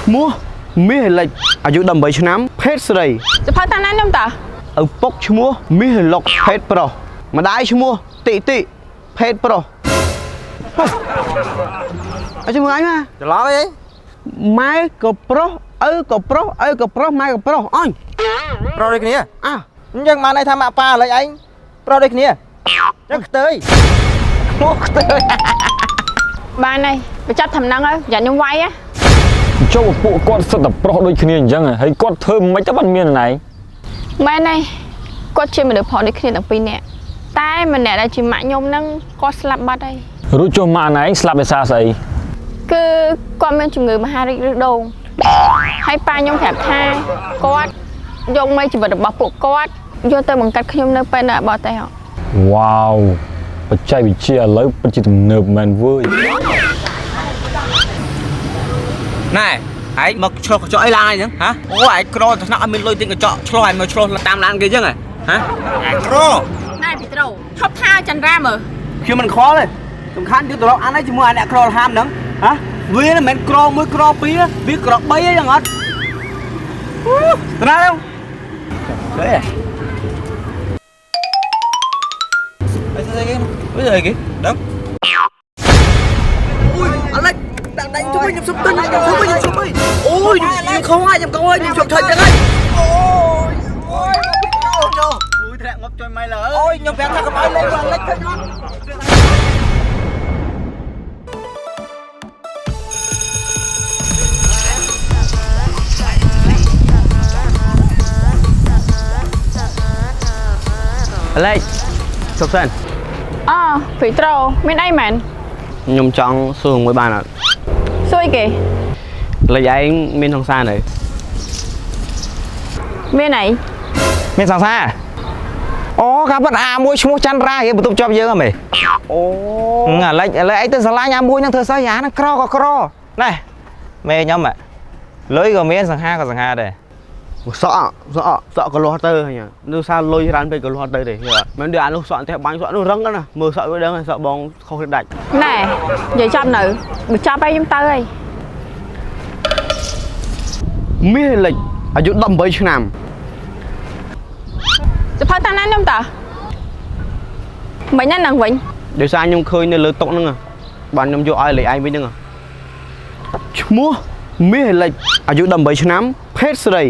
ឈ្មោះមាសលិចអាយុ18ឆ្នាំភេទស្រី សភៅតាណាខ្ញុំតើ ឪពុកឈ្មោះមាសលុកភេទប្រុសម្ដាយឈ្មោះតិតិភេទប្រុសអើជួយមើលអញមក ច្រឡំអី ម៉ែក៏ប្រុសឪក៏ប្រុសឪក៏ប្រុសម៉ែក៏ប្រុសអញ ប្រុសដូចគ្នា អើ អញ្ចឹងបានន័យថាម៉ាក់ប៉ាឥឡូវឯងប្រុសដូចគ្នាអញ្ចឹងខ្ទើយមកខ្ទើយ បានហើយបញ្ចប់ធ្វើហ្នឹងហើយយ៉ាខ្ញុំវាយហ៎ ចូលពួកគាត់សិតតែប្រុសដូចគ្នាអញ្ចឹងហើយគាត់ធ្វើមិនទៅបានមានណៃ មែនហើយគាត់ជាមនុស្សប្រុសដូចគ្នាទាំងពីរនាក់តែម្នាក់ដែលជាម៉ាក់ខ្ញុំហ្នឹងគាត់ស្លាប់បាត់ហើយ រួចចុះម៉ាក់ណៃស្លាប់ដោយសារស្អី គឺគាត់មានជំងឺមហារីកឫសដូងហើយប៉ាខ្ញុំប្រាប់ថាគាត់យកមេជីវិតរបស់ពួកគាត់យកទៅបង្កាត់ខ្ញុំនៅពេលនៅបរទេសហ៎ វ៉ាវបច្ចេកវិទ្យាឥឡូវពិតជាទំនើបមែនវើយ ណែឯងមកឆ្លោះកញ្ចក់អីឡើងហ្នឹងហ៎អូឯងក្រទៅថ្នាក់អត់មានលុយទិញកញ្ចក់ឆ្លោះឯងមកឆ្លោះតាមឡានគេអញ្ចឹងហ៎ឯងក្រ ណែពីត្រូឈប់ថាចន្ទ្រាមើល ខ្ញុំមិនខ្វល់ទេសំខាន់យើងត្រឡប់អានឯងជាមួយអាអ្នកក្រលហាមហ្នឹងហ៎វាមិនមែនក្រមួយក្រពីរវាក្រ3អីហ្នឹងអត់ត្រាទៅទេ អីស្អីគេអីគេដឹង អូយអាឡិចដាក់ដៃជួយខ្ញុំសុំទិញខ្ញុំសុំខ្ញុំសុំអូយខ្ញុំខំហើយខ្ញុំខំហើយខ្ញុំជប់ថៃចឹងហើយ អូយអូយអូយ អូយធ្លាក់ងប់ជួយម៉ៃលើ អូយខ្ញុំប្រាប់ថាកុំឲ្យលេងអាលិចឃើញអត់ អាឡិចជប់សិន អពីត្រូមានអីមែន ខ្ញុំចង់សួរមួយបានអត់ សួយគេ លិចឯងមានសង្សារនៅ មានអី មានសង្សារអូកាពិតអាមួយឈ្មោះចន្ទរារៀបបន្ទប់ជាប់យើងហ៎មេ អូ អាលិចឥឡូវឯងទៅស្រឡាញ់អាមួយហ្នឹងធ្វើស្អីអាហ្នឹងក្រក៏ក្រណែមេខ្ញុំលុយក៏មានសង្ហាក៏សង្ហាដែរ សក់សក់សក់ក៏លាស់ទៅហ្នឹងនៅសារលុយច្រើនពេកក៏លាស់ទៅទេមិនដូចអានោះសក់ទេបាញ់សក់នោះរឹងណាមើលសក់វាដឹងសក់បងខុសដាច់ ណែនិយាយចាប់នៅបើចាប់អីខ្ញុំទៅហើយ មាសលិចអាយុ18ឆ្នាំ សភៅតាណាខ្ញុំតើមិនណានឹងវិញ ដោយសារខ្ញុំឃើញនៅលើតុហ្នឹងបានខ្ញុំយកឲ្យលិចឯងវិញហ្នឹងឈ្មោះមាសលិចអាយុ18ឆ្នាំភេទស្រី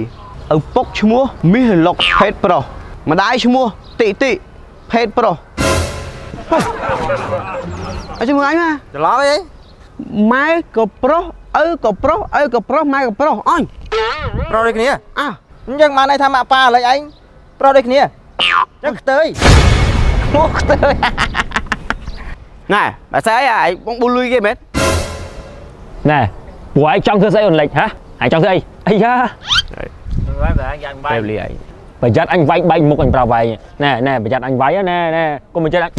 ឪពុកឈ្មោះមាសលុកភេទប្រុសម្ដាយឈ្មោះតិតិភេទប្រុសអើជួយមើលអញមក ច្រឡំអី ម៉ែក៏ប្រុសឪក៏ប្រុសឪក៏ប្រុសម៉ែក៏ប្រុសអញ ប្រុសដូចគ្នា អើ អញ្ចឹងបានន័យថាម៉ាក់ប៉ាឥឡូវឯងប្រុសដូចគ្នាអញ្ចឹងខ្ទើយមកខ្ទើយ ណែបើស្អីឯងបងប៊ូលុយគេមែន ណែពួកឯងចង់ធ្វើស្អីអូនលិចហ៎ឯងចង់ធ្វើអីអាយ៉ា បែបលីឯង ប្រយ័ត្នអញវាយបែកមុខអញប្រាប់ឯងណែណែប្រយ័ត្នអញវាយណែណែកុំមកចិត្តអញ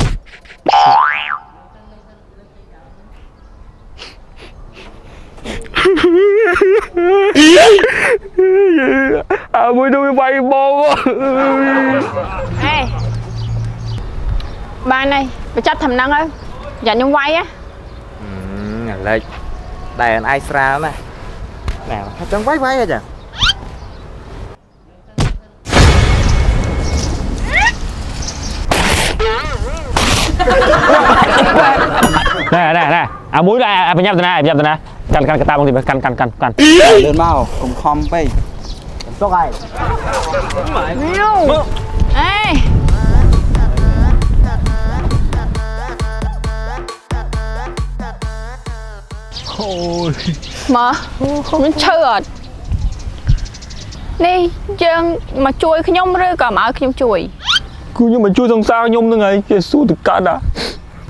អាមួយនោះវាវាយបង អេបានហើយបញ្ចប់ធ្វើហ្នឹងហើយយ៉ាខ្ញុំវាយហ៎ អាលិចតែអនឯងស្រាលណាស់ណែថាចង់វាយវាយហ៎ចា ណែណែណែអាមួយអាបញ្ញាប់តាណាបញ្ញាប់តាណាកាន់កាន់កតាបងទីកាន់កាន់កាន់កាន់ លឿនមកកុំខំពេក សុកឯង មែវអេ អូយ មកខ្ញុំឈឺអត់នេះយើងមកជួយខ្ញុំឬក៏មកឲ្យខ្ញុំជួយ គឺខ្ញុំមកជួយសង្សារខ្ញុំហ្នឹងហើយគេស៊ូតកាត់អា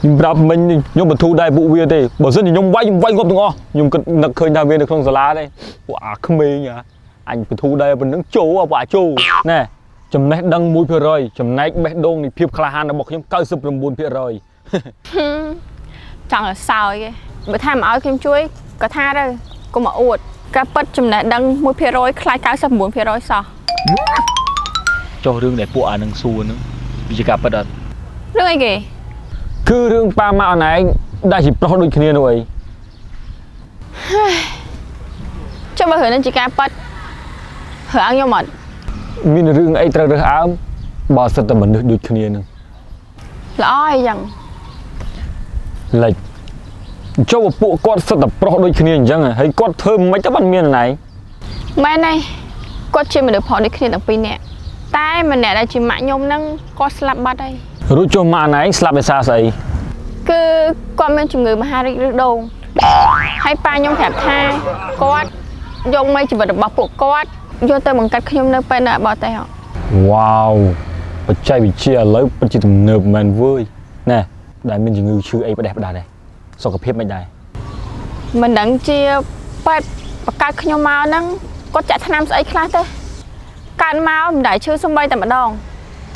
ខ្ញុំប្រាប់មិញខ្ញុំបធូរដែរពួកវាទេបើសិនជាខ្ញុំវាយខ្ញុំវាយងាប់ទាំងអស់ខ្ញុំគិតនឹកឃើញថាវានៅក្នុងសាលាទេពួកអាក្មេងអាអញបធូរដែរប៉ុណ្្នឹងចូលពួកអាចូលណែចំណេះដឹង1%ចំណែកបេះដូងនៃភាពក្លាហានរបស់ខ្ញុំ99% ចង់ឲ្យសើចគេបើថាមកឲ្យខ្ញុំជួយក៏ថាទៅកុំមកអួតការពិតចំណេះដឹង1%ខ្លាច99%សោះ ចុះរឿងដែលពួកអានឹងសួរហ្នឹងវាជាការពិតអត់ រឿងអីគេ គឺរឿងប៉ាម៉ាក់អនឯងដែលជាប្រុសដូចគ្នានោះអី ចុះ ចុះបើរឿងនេះជាការប៉ັດរើអើងខ្ញុំអត់ មានរឿងអីត្រូវរើសអើងបើសិតតែមនុស្សដូចគ្នានឹង ល្អអីចឹង លិចចុះបើពួកគាត់សិតតែប្រុសដូចគ្នាអញ្ចឹងហើយគាត់ធ្វើមិនទៅបានមានណៃ មែនហើយគាត់ជាមនុស្សប្រុសដូចគ្នាទាំងពីរនាក់តែម្នាក់ដែលជាម៉ាក់ខ្ញុំហ្នឹងគាត់ស្លាប់បាត់ហើយ រួចចុះម៉ាក់ណៃស្លាប់ដោយសារស្អី គឺគាត់មានជំងឺមហារីកឫសដូងហើយប៉ាខ្ញុំប្រាប់ថាគាត់យកមេជីវិតរបស់ពួកគាត់យកទៅបង្កាត់ខ្ញុំនៅពេលនៅបរទេសហ៎ វ៉ាវបច្ចេកវិទ្យាឥឡូវពិតជាទំនើបមែនវើយណែដែលមានជំងឺឈឺអីផ្ដេសផ្ដាស់ដែរសុខភាពមិនដែរ មិនដឹងជាពេទ្យបង្កើតខ្ញុំមកហ្នឹងគាត់ចាក់ថ្នាំស្អីខ្លះទេកើតមកមិនដែលឈឺសំបីតែម្ដង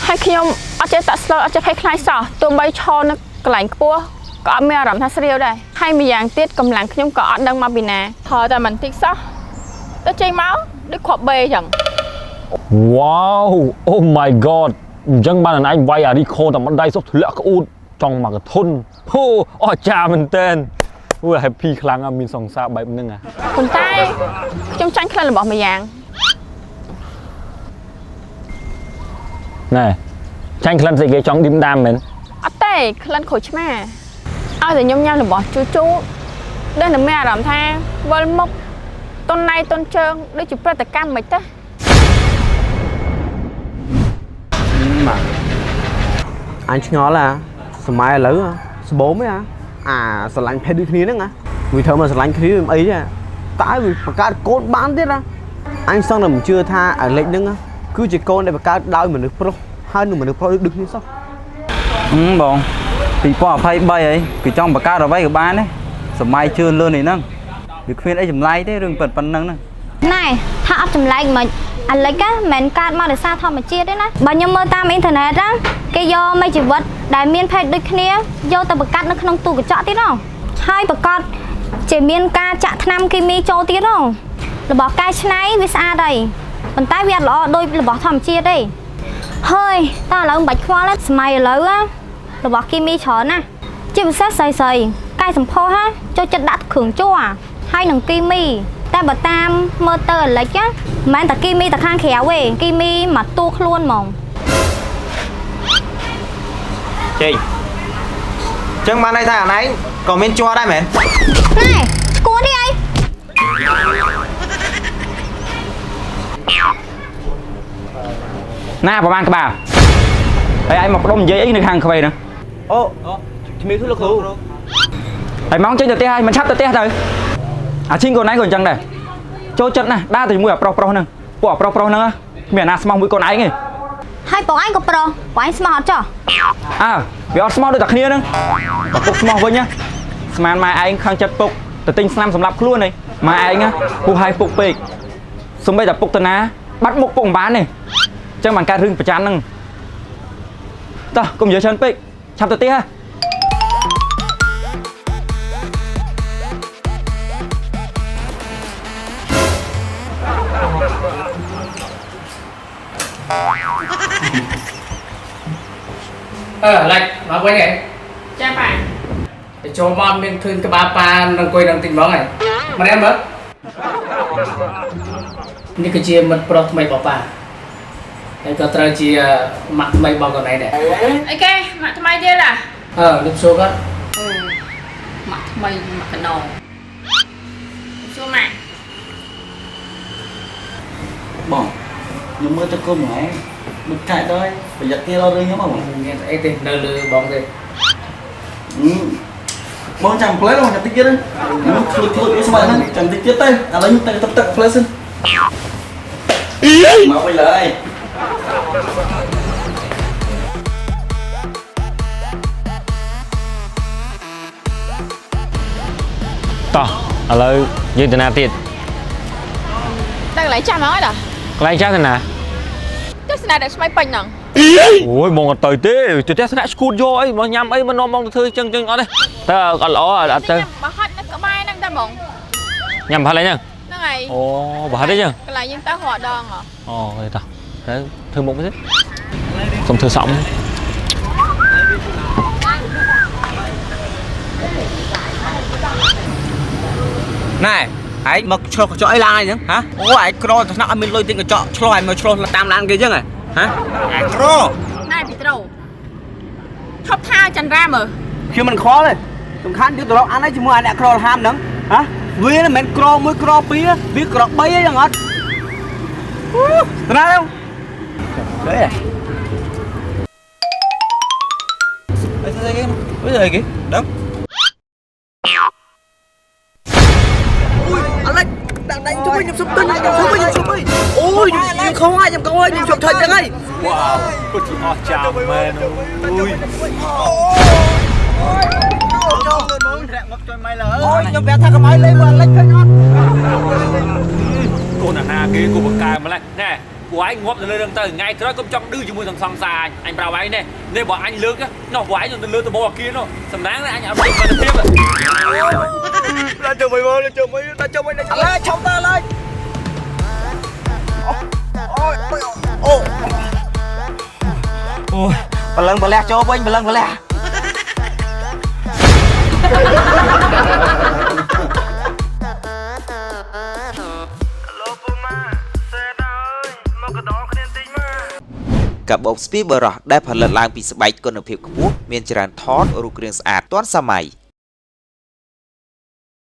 ហើយខ្ញុំអត់ចេះតាក់ស្លូតអត់ចេះភ័យខ្លាចសោះទោះបីឈរនៅកន្លែងខ្ពស់ក៏អត់មានអារម្មណ៍ថាស្រាវដែរហើយម្យ៉ាងទៀតកម្លាំងខ្ញុំក៏អត់ដឹងមកពីណាថយតែមិនតិចសោះទៅចេញមកដូចគ្រាប់បេអញ្ចឹង វ៉ាវ Oh my god អញ្ចឹងបានអនឯងវាយអារីខូតែម្ដាយសុខធ្លាក់ក្អួតចង់មកកធុនហូអស្ចារ្យមែនតើអូ happy ខ្លាំងណាស់មានសង្សារបែបហ្នឹងហ่ะ ប៉ុន្តែខ្ញុំចាញ់ក្លិនរបស់ម្យ៉ាង ណែចាញ់ក្លិនស្អីគេចង់ឌីមដាមមែន អត់ទេក្លិនក្រូចឆ្មាឲ្យតែខ្ញុំញ៉ាំរបស់ជូរជូរដឹងតែមានអារម្មណ៍ថាវិលមុខតុនណៃតុនជើងដូចជាប្រតិកម្មមិនទេ បាទអញឆ្ងល់អាសម័យឥឡូវសបោមឯអាអាស្រឡាញ់ភេទដូចគ្នាហ្នឹងអាវាធ្វើមកស្រឡាញ់គ្នាមិនអីទេតែវាបង្កើតកូនបានទៀតណាអញសឹងតែមិនជឿថាអាលិចហ្នឹងគឺជាកូនដែលបង្កើតដោយមនុស្សប្រុសហើយនឹងមនុស្សប្រុសដូចគ្នាសោះ បង2023អីគេចង់បង្កើតអ្វីក៏បានដែរសម័យជឿនលឿននេះហ្នឹងវាគ្មានអីចម្លែកទេរឿងប៉ុណ្្នឹងហ្នឹង ណែថាអត់ចម្លែកមិនអាលិចហ្នឹងមិនកើតមកដោយសារធម្មជាតិទេណាបើខ្ញុំមើលតាមអ៊ីនធឺណិតណាគេយកមេជីវិតដែលមានភេទដូចគ្នាយកទៅបង្កាត់នៅក្នុងទូកញ្ចក់ទៀតហ៎ហើយប្រកាសជាមានការចាក់ថ្នាំគីមីចូលទៀតហ៎របស់កែច្នៃវាស្អាតហើយប៉ុន្តែវាអត់ល្អដូចរបស់ធម្មជាតិទេហើយតើឥឡូវមិនបាច់ខ្វល់ទេសម័យឥឡូវណារបស់គីមីច្រើនណាស់ជាពិសេសស្រីៗកែសម្ផស្សណាចូលចិត្តដាក់គ្រឿងជ័រហើយនឹងគីមីតែបើតាមមើលទៅអាលិចណាមិនមែនតែគីមីតែខាងក្រៅទេគីមីមកតួខ្លួនហ្មង ចេញចឹងបានន័យថាអាណឯងក៏មានជ័រដែរមែន ណែឈួតនេះអី ណាប្រហែលក្បាលហើយឯងមកផ្ដុំនិយាយអីនៅខាងក្វេហ្នឹង អូជំរាបសួរលោកគ្រូ ហើយម៉ោងចេញទៅផ្ទះហើយមិនឆាប់ទៅផ្ទះទៅអាឈីងកូនឯងក៏អញ្ចឹងដែរចូលចិត្តណាស់ដើរទៅជាមួយអាប្រុសប្រុសហ្នឹងពួកអាប្រុសប្រុសហ្នឹងគ្មានអាណាស្មោះមួយកូនឯងទេ ហើយបងឯងក៏ប្រុសបងឯងស្មោះអត់ចោះ អើវាអត់ស្មោះដូចតែគ្នាហ្នឹងបើពុកស្មោះវិញណាស្មានម៉ែឯងខឹងចិត្តពុកទៅទិញស្នាំសម្រាប់ខ្លួនឯងម៉ែឯងណាពុះឲ្យពុកពេកសំបីតែពុកតាណាបាត់មុខពុកមិនបានទេអញ្ចឹងបានកើតរឿងប្រច័នហ្នឹងតោះកុំនិយាយច្រើនពេកឆាប់ទៅផ្ទះហ៎ អឺឡិចមកវិញហ៎ ចាប៉ា ទៅចូលមកមានឃើញក្បាលប៉ានឹងអង្គុយនឹងតិចហ្មងហ៎ម្នាក់មើលនេះគឺជាមិត្តប្រុសថ្មីរបស់ប៉ាហើយក៏ត្រូវជាម៉ាក់ថ្មីរបស់កូនឯងដែរ អីគេម៉ាក់ថ្មីទៀតអា អឺលោកសួរគាត់ អូម៉ាក់ថ្មីម៉ាក់កណោសួរម៉ាក់ បងខ្ញុំមើលទៅគុំហ្មងមិនកាច់ដល់ប្រយ័ត្នគេរករឿងខ្ញុំហ៎បង មានអីទេនៅលើបងទេ បងចាំផ្លែបងចាំតិចទៀតខ្ញុំធ្លុចធ្លុចវាស្មើហ្នឹងចាំតិចទៀតទៅឥឡូវខ្ញុំទៅទឹកទឹកផ្លែសិនមកវិញឡើយ តោះឥឡូវយើងទៅណាទៀត តែកន្លែងចាស់ហ្មងហ៎តា កន្លែងចាស់ទៅណា ទស្សនាដែលស្មៃពេញហ្នឹង អូយបងអត់ទៅទេទៅផ្ទះស្នាក់ស្គូតយកអីមកញ៉ាំអីមកនាំបងទៅធ្វើចឹងចឹងអត់ទេតើអត់ល្អអត់ទៅ បើហត់នៅក្បែរហ្នឹងតែហ្មង ញ៉ាំប្រហែលអីហ្នឹង ហ្នឹងហើយ អូប្រហែលអីចឹង កន្លែងយើងទៅរាល់ដងហ៎ អូតោះទៅធ្វើមុខទៅសុំធ្វើសំ ណែ ឯងមកឆ្លោះកញ្ចក់អីឡើងហ្នឹងហ៎អូឯងក្រទៅថ្នាក់អត់មានលុយទិញកញ្ចក់ឆ្លោះឯងមកឆ្លោះតាមឡានគេអញ្ចឹងហ៎ហ៎ឯងក្រ ណែពីត្រូឈប់ថាចន្ទរាមើល ខ្ញុំមិនខ្វល់ទេសំខាន់យើងទៅរកអានឯងជាមួយអាអ្នកក្រលហាមហ្នឹងហ៎វាមិនមែនក្រមួយក្រពីរវាក្រ3អីហ្នឹងអត់ត្រាទៅទេ អីស្អីគេអីគេដឹង អូយអាឡិចដាក់ដៃជួយខ្ញុំសុំទិញខ្ញុំសុំខ្ញុំសុំអូយខ្ញុំខំហើយខ្ញុំខំហើយខ្ញុំជប់ធ្វើចឹងហើយ វ៉ាវពិតជាអស្ចារ្យមែនអូយ អូយខ្ញុំប្រាប់ថាកុំឲ្យលេងមើលអាឡិចឃើញអត់ កូនអាណាគេគូបកែម្លេះណែពួកឯងងាប់ទៅលើនឹងទៅថ្ងៃក្រោយកុំចង់ឌឺជាមួយសង្សង្សារអញអញប្រាប់ឯងនេះនេះបើអញលើកនោះពួកឯងទៅលើដបអាគារនោះសំណាងអញអត់មានសមត្ថភាព ដល់ចូលមួយមកចូលមួយដល់ចូលមួយដល់ឥឡូវឈប់ទៅឥឡូវអូយអូ អូយបលឹងបលះចូលវិញបលឹងបលះ កាបូបស្ពីបរោះដែលផលិតឡើងពីស្បែកគុណភាពខ្ពស់មានច្រើនថតរូបរាងស្អាតទាន់សម័យ